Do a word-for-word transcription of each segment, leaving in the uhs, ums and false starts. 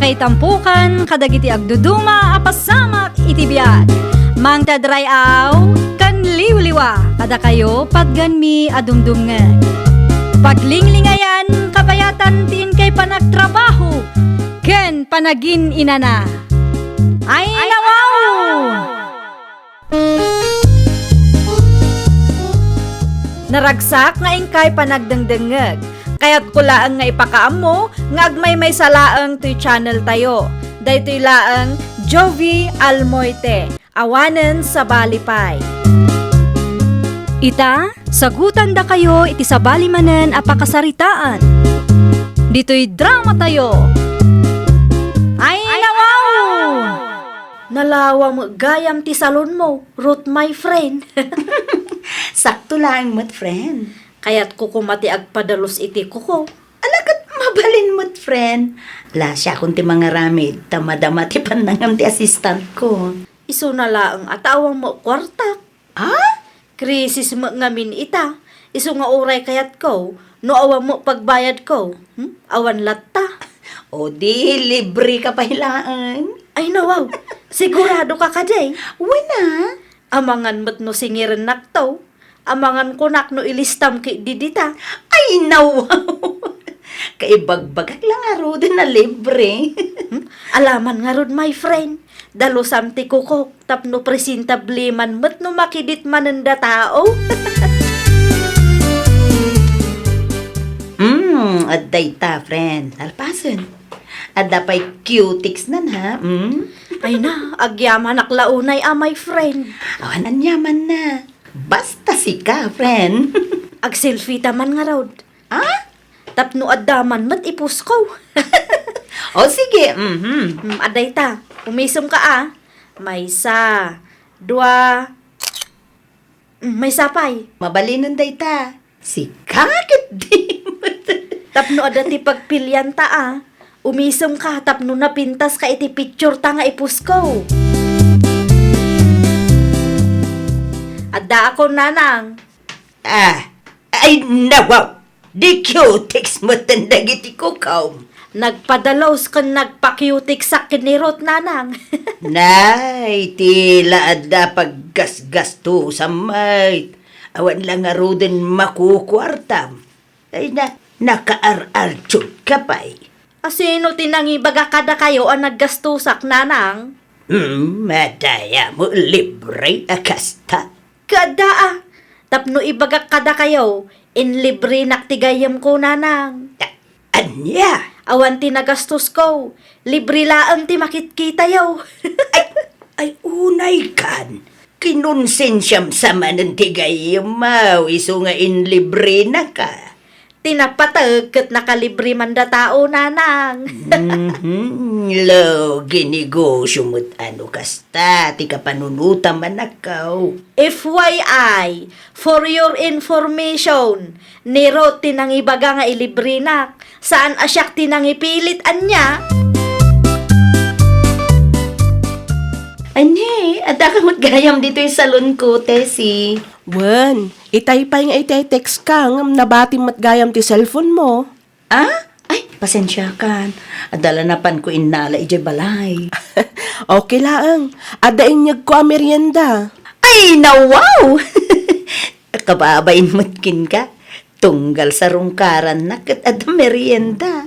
Itampukan kadagiti agduduma a pasamak iti biag. Mangted ray-aw ken liwliwa kadakayo patgenmi a dumdumngeg. Paglinglingayan, kabayatan ti inkay panagtrabaho ken panagin-inana. Ay, nawaw! Naragsak nga inkay panagdengdengngeg. Kayatko laeng nga ipakaammo nga agmaymaysa laeng toy channel tayo. Daytoy laeng Jovie Almoite, awanen sabali pay. Ita, sagutandakayo iti sabali manen a pakasaritaan. Ditoy drama tayo. Ay, nawaw! Nalawa met gayam ti salonmo, Ruth, my friend. Sakto laeng met, friend. Kayatko koma ti agpadalus iti kuko. Ala, ket mabalin met, friend. La, siakon ti mangaramid, ta madama ti pannangam ti assistantko. Isuna laeng a ta awan met kuartak. Ah? Krisis met ngamin ita. Isu nga uray kayatko, no awan met pagbayadko, hmm? Awan latta. O di, libre ka pay laeng. Ay, nawaw. Sigurado ka kadi? Wen a. Amangan met no singirennakto. Amangan kunak no ilistam ketdi dita. Ay, nawaw. Kaibagbagak la ngaruden a libre. Hmm? Alaman ngarud, my friend. Dalusam ti kukok tapno presentable man met no makidit manen datao. Mm, adda ita, friend. Nalpasen. Adda pay cutex nan, ha? Mm? Ay na, agyamanak la unay a, my friend. Awan aniamanna. Basta sika, friend. Agselfie ta man ngarud. Ah? Tapno adda man met ipusko. O sige, mhm. Hmm, adda ita. Umisem ka a. Maysa, dua, hmm, maysa pay. Mabalinen dayta. Sika ketdi met. Tapno adda ti pagpilianta a. Umisem ka tapno napintas ka iti picture ta nga ipusko. Addaakon, nanang. Ah, ay nawaw! Di cutex metten dagiti kukom. Nagpadalus ken nagpa-cutex-ak ken ni Ruth, nanang. Nay, ti la adda paggasgastusam met. Awan la ngaruden makukuartam. Ay na, nakaar-artiod ka pay. A, sino ti nangibaga kadakayo a naggastusak, nanang? Hmm, madayam, libre a kasta. Kaada a, tapno ibagak kadakayo, inlibrenak ti gayyemko, nanang. A-, ania? Awan ti nagastusko, libre laeng ti makitkitayo. Ay, ay, unay kan. Kinonsensiam sa manen ti gayyem, isu nga inlibrenaka. Ti napateg ket nakalibre man datao, nanang. Mhm. Lo, ginegosio met a no kasta ti kapanunotam a nakaw. F Y I, for your information, ni Ruth ti nangibaga nga ilibrenak. Saan a siak ti nangipilit, ania? Ania, adda ka met gayam ditoy salonko, Tessie. Wen, itay pay nga itay text ka, ngem nabatim met gayam ti cellphone mo. Ah? Ay, pasensiakan. Adda la napanko innala idiay balay. Okay laeng. Adda inyegko a merienda. Ay, nawaw! Kababain met kenka. Tunggal sarungkaranna ket adda merienda.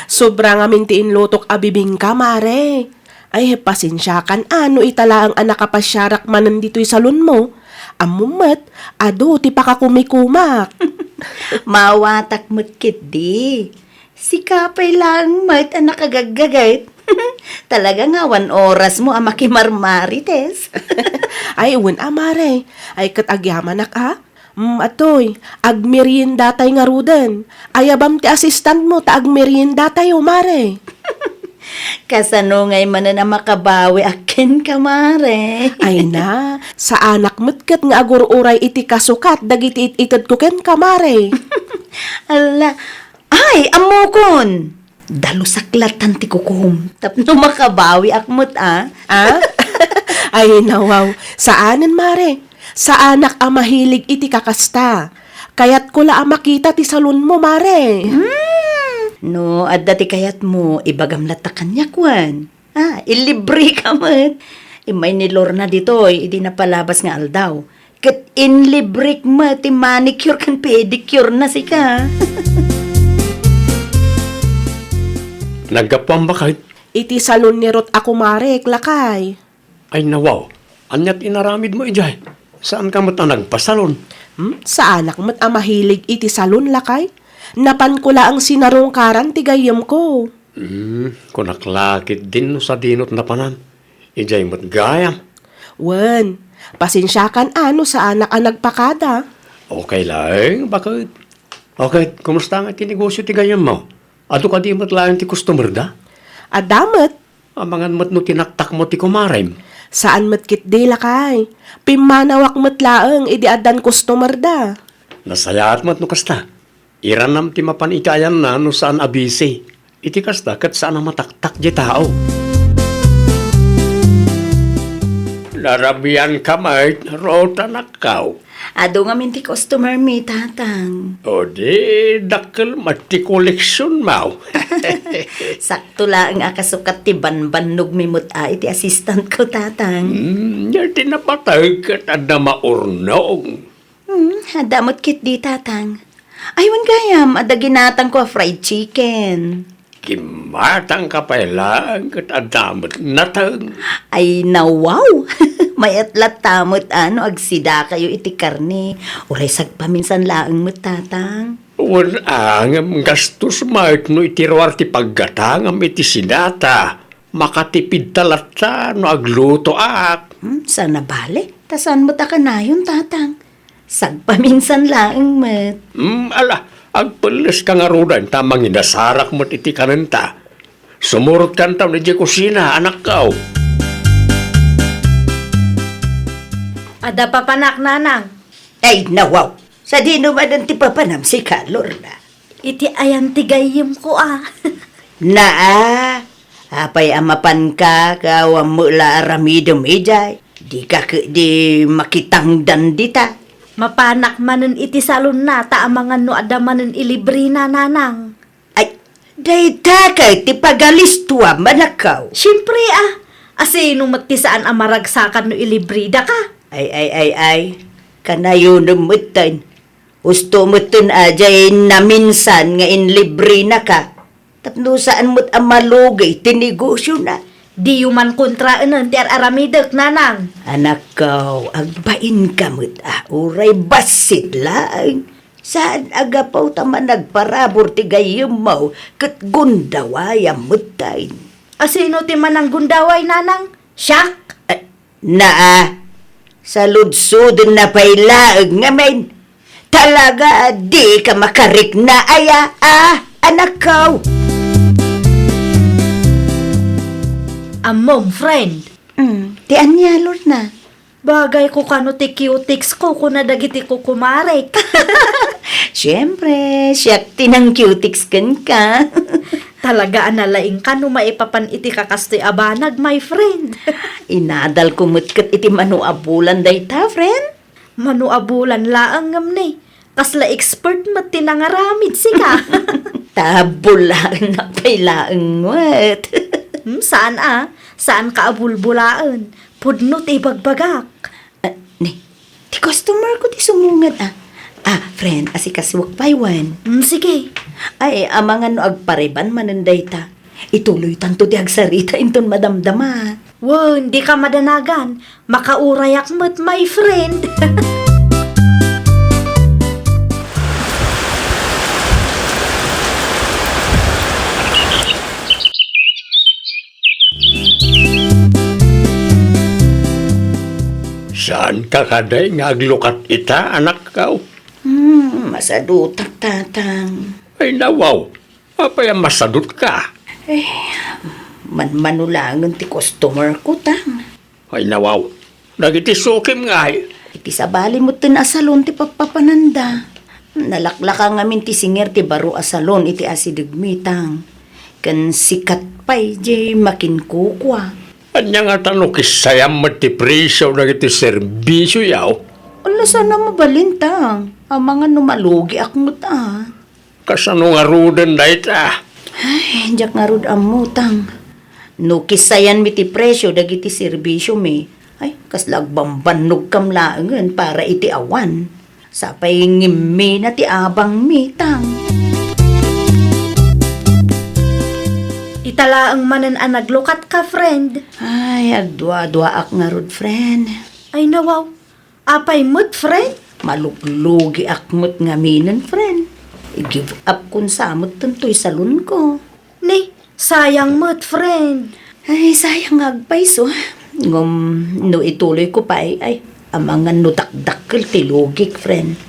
Sobra ngamin ti inlutok a bibingka, mare. Ay, pasensiakan a no ita laeng a nakapasiarak manen ditoy salonmo. Ammom met, adu ti pakakumikumak. Maawatak met ketdi. Sika pay laeng met a nakagaggaget. Talaga nga awan orasmo a makimarmarites. Ay, wen a, mare. Ay, ket agyamanak a. Mm, atoy, agmeriendatay ngaruden. Ayabam ti assistantmo ta agmeriendatayo, mare. Kasano ngay manen a makabawiak kenka, mare? Ay na, saanak met ket nga agur-uray iti kasukat dagiti it-itedko kenka, mare. Ala, ay, ammokon! Dalusak latan ti kukom tapno makabawiak met a. Ah? Ay, nawaw. Saanen, mare. Saanak a mahilig iti kakasta. Kayatko la a makita ti salonmo, mare. Hmm, No adda ti kayatmo, ibagam latta kaniak wen. Ah, ilibreka met. Immay ni Lorna ditoy idi napalabas nga aldaw. Ket inlibrek met ti manicure ken pedicure na sika. Naggapuam baket? Iti salon ni Ruth a kumarek, lakay. Ay, nawaw. Ania ti inaramidmo idiay? Saanka met a nagpasalon? Hmm? Saanak met a mahilig iti salon, lakay? Napanko laeng sinarungkaran ti gayyemko. Hmm, kunak la ketdin no sadino ti napanan. Idiay met gayam. Wen, pasensiakan a no saanak a nagpakada. Okay laeng, baket. Okay, kumusta nga ti negosyo ti gayyemmo? Adu kadi met laeng ti customer da? Adda met. Amangan met no tinaktakmo ti kumarem. Saan met ketdi, lakay. Pimmanawak met laeng idi addan customer da. Nasayaat met no kasta. Iranam ti mapan iti ayanna no saan a busy. Iti kasta ket saan a mataktak ti tao. Narabian ka met, Ruth, anakko. Adu ngamin ti customer mi, Tatang. O di, dakkel met ti koleksionmo. Sakto laeng a kasukat ti banbannogmi met a iti assistant ko, Tatang. Hmm, iti napateg ket adda maurnong. Hmm, adda met ketdi, Tatang. Ay, wen gayam, adda ginatangko a fried chicken. Kimmatangka pay laeng ket adda met nateng. Ay, nawaw! Mayat latta met a no agsidakayo iti karne. Uray sagpaminsan laeng met, Tatang. Wen a, ngem gastos met no iti ruar ti paggatangam iti sidata. Makatipidta latta no aglutoak. Hmm, saan a bale? Ta saan met a kanayon, Tatang? Sagpaminsan laeng met. Hmm, ala, agpelleska ngaruden ta mangidasarak met iti kanenta. Sumurotkanto idiay kusina, anakko. Adda papanak, Nanang. Ay, nawaw. Sadino manen ti papanam sika, Lorna? Iti ayan ti gayyemko a. Naa, apay a mapanka, ket awan met la aramidem idiay. Dika ketdi makitangdan dita. Mapanak manen iti salonna ta amangan no adda manen ilibrena, Nanang. Ay, dayta kay ti pagalistuam, anakko. Siempre a. Asino met ti saan a maragsakan no ilibredaka? Ay, ay, ay, ay. Kanayonem metten. Husto metten a diay naminsan nga inlibrenaka. Tapno saan met a malugi ti negosiona. Diyo man kontraenen ti ar-aramidek, Nanang. Anakko, agbainka met a, uray bassit laeng. Saan a gapu ta managparabur ti gayyemmo ket gundawayam metten. Asino ti mananggundaway, Nanang? Siak? Eh, naa, saludsodna pay laeng ngamin. Talaga a dika makarikna aya, a, anakko? Ammom, friend. Mm, ti ania, Lorna? Bagayko kano ti cutex ko, kuna dagiti kukumarek. Siempre, siak ti nang-cutex kenka. Talaga a nalaingka no maipapan iti kakastoy a banag, my friend. Inadalko met ket iti mano a bulan dayta, friend. Mano a bulan laeng ngem ne, kasla expert met ti nangaramid, sika. Ta bulaenna pay laeng met. Hmm, saan a? Saanka a bulbulaen? Pudno ti ibagbagak. Ah, ne, ti customer ko ti sumungad, ah. Ah, friend, asikasuak pay wen. Hmm, sige. Ay, amangan no agpariban manen dayta. Ituloytanto ti agsarita inton madamdama. Wen, dika madanagan. Makaurayak met, my friend. Saanka kadi nga aglukat ita, anakko? Hmm, masadutak, Tatang. Ay, nawaw. Apay a masadutka? Eh, manmano laengen ti customer ko, Tang. Ay, nawaw. Dagiti sukim ngay. Iti sabali metten a salon ti pappapananda. Nalaklaka ngamin ti singer ti baro a salon iti asidegmi, Tang. Ken sikat pay diay makinkukua. Ania ngata no kissayam met ti presio dagiti serbisioyo? Ala, saan a mabalin, Tang. Amangan no malugiak met, ah. Kasano ngaruden dayta? Ay, diak ngarud ammo, Tang. No kisayanmi ti presio dagiti serbisiomi, ay, kasla agbambannogkam laengen para iti awan. Sapay ngimmina ti abangmi, Tang. Ita laeng manen a naglukatka, friend. Ay, agduaduaak ngarud, friend. Ay, nawaw. Apay met, friend? Maluglugiak met ngaminen, friend. I-give up kon sa met toy salonko. Ni, sayang met, friend. Ay, sayang nga agpayso. Ngem no ituloyko pay, ay, amangan no dakdakkel ti lugik, friend.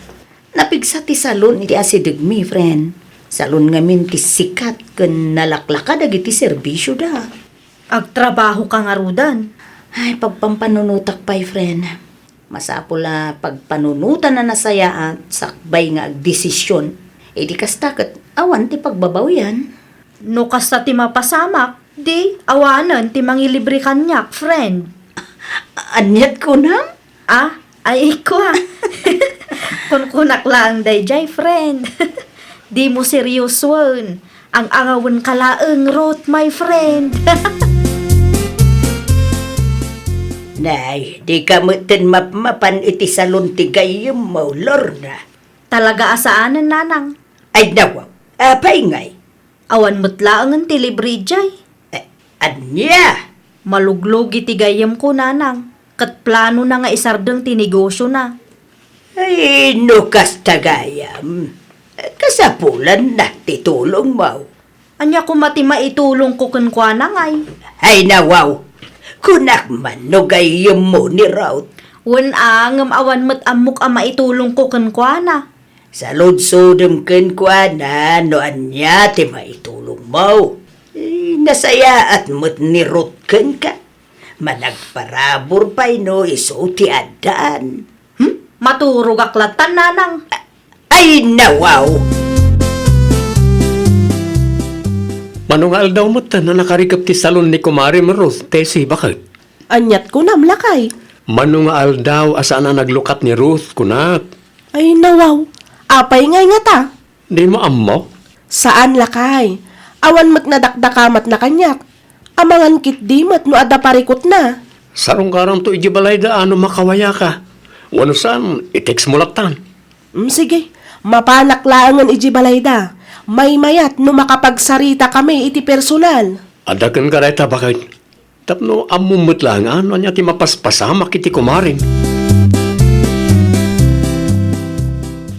Napigsa ti salon iti asidegmi, friend. Salon ngamin ti sikat ken nalaklaka dagiti serbisioda. Agtrabahoka ngaruden. Ay, pagpampanunotak pay, friend. Masapul a pagpanunotan a nasayaat sakbay nga agdesisyon. Idi kasta ket awan ti pagbabawian. No kasta ti mapasamak, di awanen ti mangilibre kaniak, friend. Aniat kunam? Ah, ay, ikua. Kunkunak laeng dayjay, friend. Dimo seriosoen. Ang-angawenka laeng, Ruth, my friend. Nay, dika metten mapmapan iti salon ti gayyemmo, Lorna. Talaga a saanen, Nanang. Ay, nawaw. Apay ngay? Awan met laengen ti libre idiay. Eh, ania? Maluglugi ti gayyemko, Nanang, ket planona nga isardeng ti negosiona. Ay, no kasta gayam, kasapulanna ti tulongmo. Ania koma ti maitulongko kenkuana, ngay? Ay, nawaw! Kunak man no gayyemmo ni Ruth. Wen a, ngem awan met ammok a maitulongko kenkuana. Saludsodem kenkuana no ania ti maitulongmo. Eh, nasayaat met ni Ruth kenka. Managparabur pay no isu ti addaan. Hmm? Maturogak lattan, Nanang. Ay, nawaw! Mano nga aldaw metten a nakarikep ti salon ni Kumarem Ruth, Tessie, baket? Aniat kunam, lakay? Mano nga aldaw a saan a naglukat ni Ruth, kunak? Ay, nawaw. Apay ngay ngata? Dimo ammo? Saan, lakay. Awan met nadakdakamatna kaniak. Amangan ketdi met no adda parikutna. Sarungkaranto idiay balayda a no makawayaka. Wenno saan, i-textmo lattan. Mm, sige. Mapanak laengen idiay balayda. Maymayat no makapagsaritakami iti personal. Adda kenka dayta, baket. Tapno ammom met laeng no ania ti mapaspasamak iti kumarem.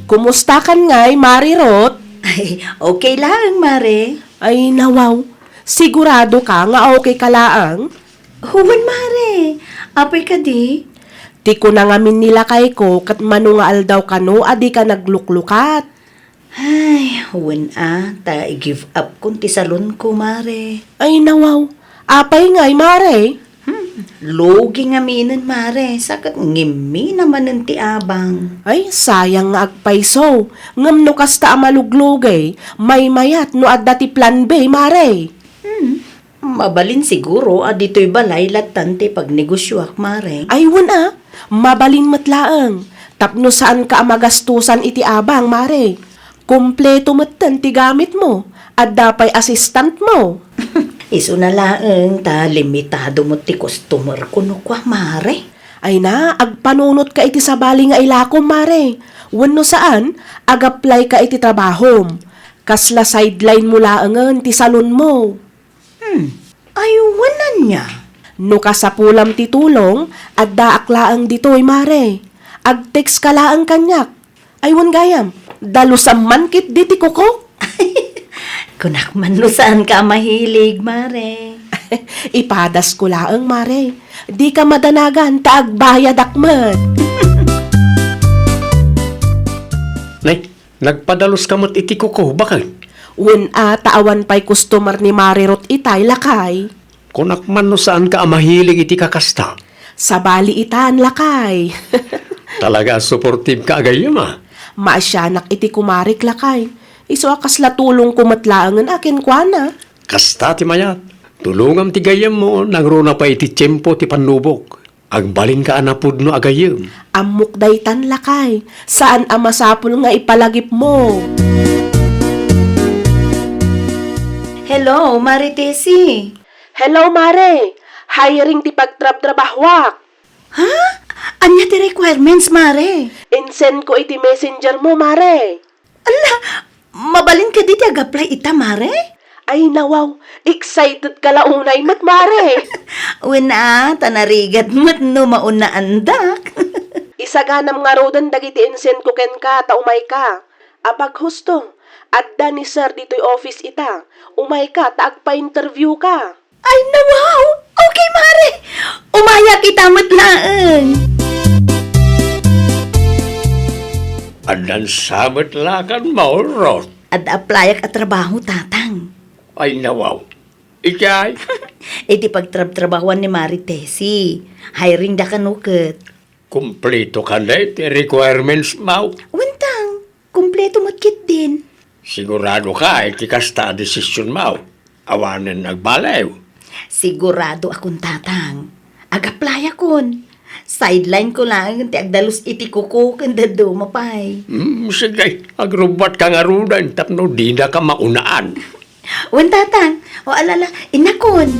Kumustakan ngay, Mare Ruth? Ay, okay laeng, Mare. Ay, nawaw. Sigurado ka nga okay ka laeng? Human, Mare. Apay kadi? Ti kuna ngamin ni lakayko ket mano nga aldaw kano a dika nagluklukat. Ay, wen a, ta i-give up kon ti salonko, Mare. Ay, nawaw. Apay ngay, Mare? Hmm, lugi ngaminen, Mare. Saket ngimmi namanen ti abang. Ay, sayang nga agpayso. Ngem no kasta a maluglugi, maymayat no adda ti plan B, Mare. Hmm. Mabalin siguro a ditoy balay lattan ti pagnegosioak, Mare. Ay, wen a, mabalin met laeng. Tapno saanka a magastosan iti abang, Mare. Kompleto metten ti gamitmo. Adda pay assistantmo. Isuna laeng ta limitado met ti customerko no kua, Mare. Ay na, agpanunotka iti sabali nga ilakom, Mare. Wenno saan, ag-applyka iti trabahom. Kasla sidelinemo laengen ti salonmo. Hmm. Ay, wen ania? No kasapulam ti tulong, addaak laeng ditoy, Mare. Ag-text ka laeng kaniak. Ay, wen gayam, dalusam man ketdi ti kuko. Kunak man no saanka a mahilig, Mare. Ipadasko laeng, Mare. Dika madanagan ta agbayadak met. Nay, nagpadaluska met iti kuko, baket? Wen a, ta awan pay customer ni Mare Ruth itay, lakay. Kunak man no saanka a mahilig iti kakasta. Sabali itan, lakay. Talaga a supportive ka a gayyem, a. Maasianak iti kumarek, lakay. Isu a kasla tulongko met laengen a kenkuana. Kasta ti mayat. Tulongam ti gayyemmo, nangruna pay iti tiempo ti pannubok. Agbalinka a napudno a gayyem. Ammok daytan, lakay. Saan a masapul nga ipalagipmo. Hello, Mare Tessie. Hello, Mare. Hiring ti pagtrabtrabahuak. Ha? Ania ti requirements, Mare? Insend ko iti messenger mo, Mare. Ala, mabalin kadi ti ag-apply ita, Mare? Ay, nawaw. Excited ka la unay met, Mare. Wen a, ta narigat met no maunaandak. Isaganam ngaruden dagiti insend ko kenka ta umayka. Apaghusto, adda ni Sir ditoy office ita. Umayka ta agpa-interview ka. Ay, nawaw! Okay, Mare! Umayak ita met laeng! Addan sa met la kan maurot. Adda applyak a trabaho, Tatang. Ay, nawaw. Idiay? Iti pagtrabtrabahuan ni Mare Tessie, hiring da kano ket. Kumpleto kadi ti requirements mo? Wen, Tang, kumpleto met ketdin. Sigurado ka iti kasta a desisyon mo? Awanen agbaliw? Sigurado akon, Tatang. Ag-apply akon. Sideline ko laeng ti agdalus iti kuko ken dadduma pay. Hmm, sige, agrubbuat ka ngaruden tapno dina ka maunaan. Wen, Tatang. O, alala, innakon.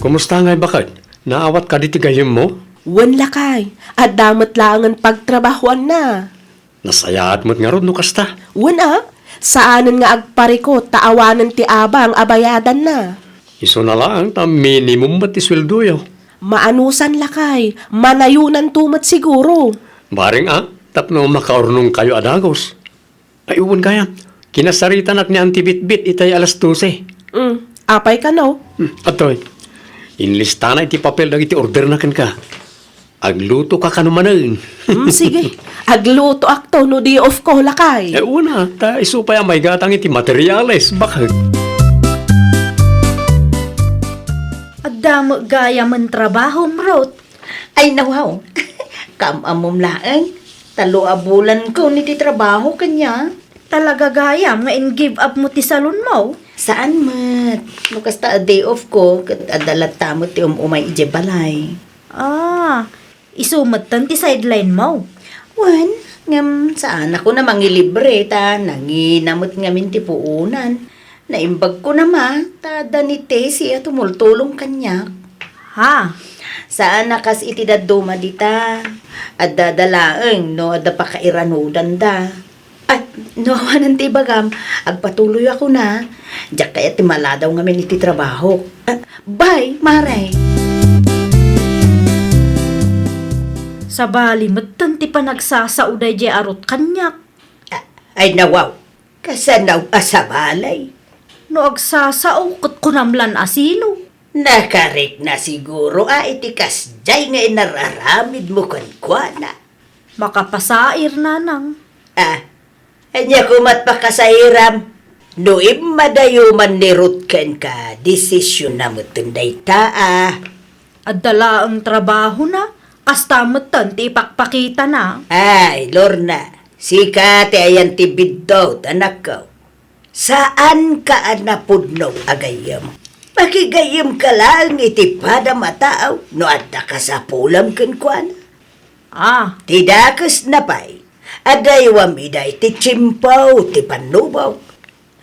Kumusta ngay baket? Naawat kadi ti gayyemmo? Wen, lakay. Adda met laengen pagtrabahoanna. Nasayaat met ngarud no kasta. Wen a, saanen nga agparikut ta awanen ti abang a bayadanna. Isuna laeng ta minimum met ti sueldoyo. Maanusan, lakay, manayonanto met siguro. Bareng a, tapno makaurnongkayo a dagus. Ay, wen gayam. Kinasaritanak ni Auntie Bitbit itay alas dose. Mm, apay kano? Hmm, adtoy. Inlistana iti papel dagiti orderna kenka. Agluto ka kano manen. Mm, sige. Aglutoakto no day off ko, lakay. Eh, una, ta isu pay a maigatang iti materials, baket. Adda met gayamen trabahom, Ruth. Ay, nawaw. Kaam-ammom laeng. Tallo a bulan ko iti trabaho kaniak. Talaga gayam nga in-give up mo ti salon mo? Saan met. No kasta a day off ko, ket adda latta met ti um-umay idiay balay. Ah, isu metten ti sideline mo? Wen, ngem saan ako na mangilibre ta nangina met ngamin ti puonan. Naimbag ko na ma, ta adda ni Tessie a tumultulong kaniak. Ha? Saan a kas iti dadduma dita. Adda da laeng no adda pakairanudanda. Ay, no awanen ti ibagam, agpatuloy ako na. Diak kayat ti maladaw ngamin iti trabaho. Ah, bye, Mare. Sabali metten ti panagsasao daydiay a Ruth kaniak. Ah, ay, nawaw. Kasano a sabali? No agsasao, ket kunam lan a sino? Nakarikna siguro a iti kasdiay nga inararamidmo kenkuana. Makapasair, nanang. Ah, ania komat pakasairam? No immadayo man ni Ruth kenka, desisionna metten dayta, ah. Adda laeng trabahona, kasta metten ti ipakpakitana. Ay, Lorna, sika ti ayan ti biddut, anakko. Saanka a napudno a gayyem. Makigayyemka laeng iti padam a tao no adda kasapulem kenkuana. Ah. Ti dakesna pay, adaywam ida iti tiempo ti pannubok.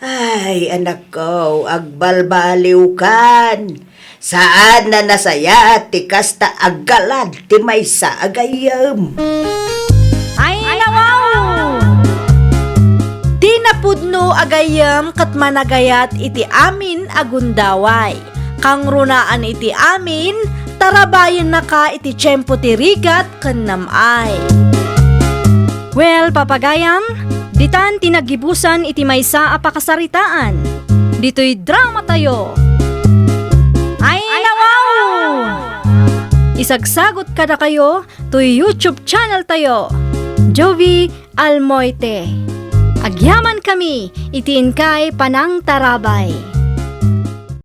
Ay, anakko, agbalbaliwkan. Saan a nasayaat ti kasta a galad ti maysa a gayyem. Ay, nawaw! Di napudno a gayyem ket managayat iti amin a gundaway. Kangrunaan iti amin, tarabayennaka iti tiempo ti rigat ken nam-ay. Well, papagayam, ditan ti naggibusan iti maysa a pakasaritaan. Ditoy dramatayo. Ay, nawaw! Isagsagot kadakayo toy YouTube channel tayo, Jovi Almoite. Agyamankami iti inkay panangtarabay.